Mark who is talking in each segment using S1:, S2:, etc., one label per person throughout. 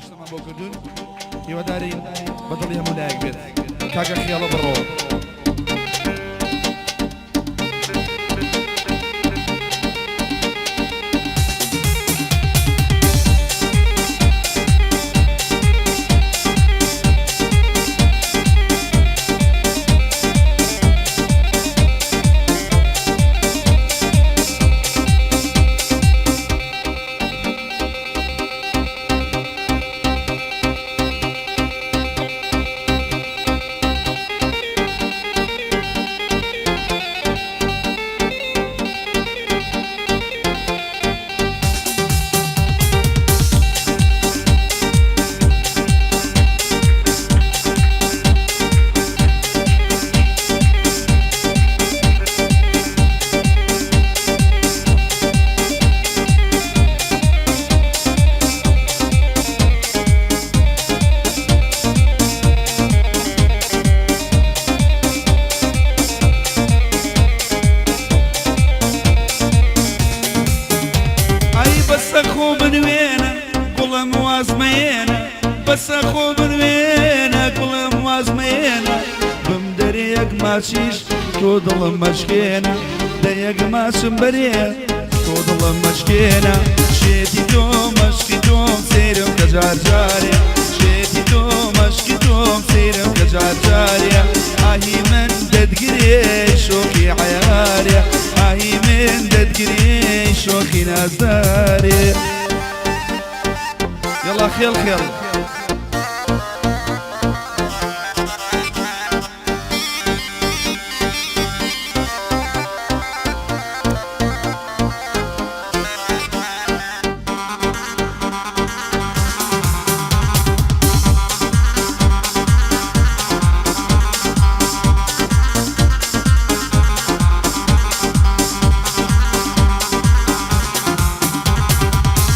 S1: شتەمان بۆ کردوون هیوادارین بە دڵی هەموو لایەک بێت کاکە خێڵە بڕۆ. ئای بەسە خۆ بنوێنە گوڵم واز مەیەنە بەسە خۆ بنوێنە گوڵم واز مەیەنە بم دەرێ یەک ماچیش تۆ دڵم مەشکێنە دە یەک ماچم بەرێ تۆ دڵم مەشکێنە شێتی تۆ مەشقی تۆم سەیرم کە جار جارێ شێتی تۆ مەشقی تۆم سەیرم کە جار جارێ ئاهی من دەتگرێ شۆخی عەیارێ ئاهی من دەتگرێ شۆخی نازدارێ یەڵا خێڵ خێڵ.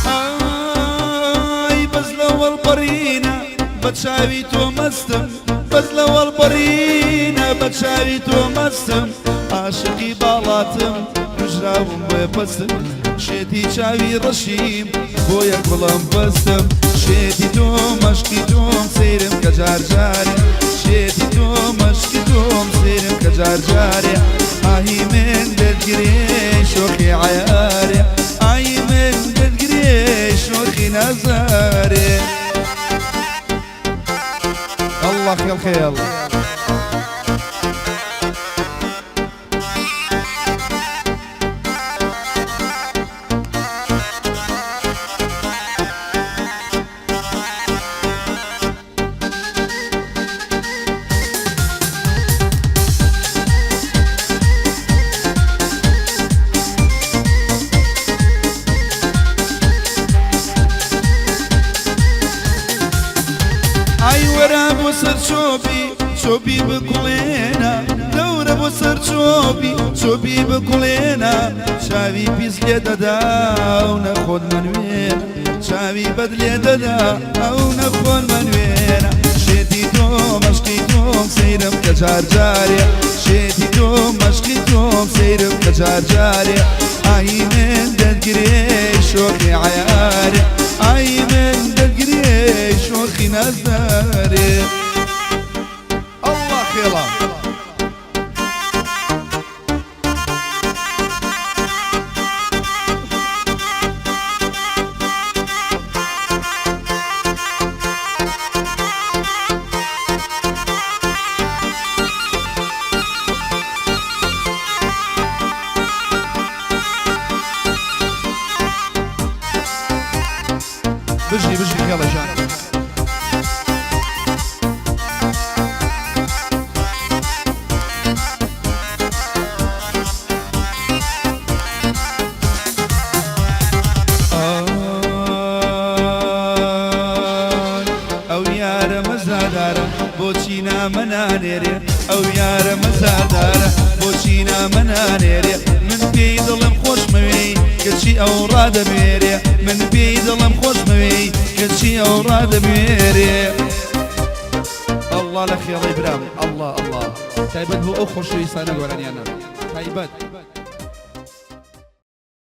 S1: ئای بەس لەوەڵ بڕینە بە چاوی تۆ مەستم بەس لەوەڵ بڕینە بە چاوی تۆ مەستم عاشقی باڵاتم کوژراوم بۆیە پەستم شێتی چاوی ڕەشیم بۆیە گوڵم بەستم شێتی تۆ مەشقی تۆم سەیرم کە جار جارێ شێتی تۆ مەشقی تۆم سەیرم کە جار جارێ ئاهی من دەتگرێ شۆخی عەیارێ ئاهی من دەتگرێ شۆخی نازارێ الله خێڵ خێڵ. ئای وەرە بۆ سەر چۆپی چۆپی بکوڵێنە دەورە بۆ سەر چۆپی چۆپی بکوڵێنە چاوی پیس لێ دەدا و نەخۆت مەنوێنە چاوی بەد لێ دەدا ئەو نەخۆن مەنوێنە شێتی تۆ مەشقی تۆم سەیرم کە جار جارێ شێتی تۆ مەشقی تۆم سەیرم کە جار جارێ ئاهی من دەتگرێ شۆخی عەیارێ ئاهی من دەتگرێ شۆخی نازدارێ ئەڵڵا خێڵە. بژی بژی خێڵە ژان. ئەو یارە مەزادارە بۆچی نامە نانێرێ ئەو یارە مەزادارە بۆچی نامە نانێرێ من پێی دڵم خۆشمەوێی کەچی ئەو ڕادەبێرێ من پێی دڵم خۆشمەوێی کەچی ئەو ڕادەبێرێ ئەڵڵا لە خێڵی برام ئەڵڵا ئەڵڵا تایبەت بۆ ئەو خۆشەویستانە گۆرانیانە تایبەت.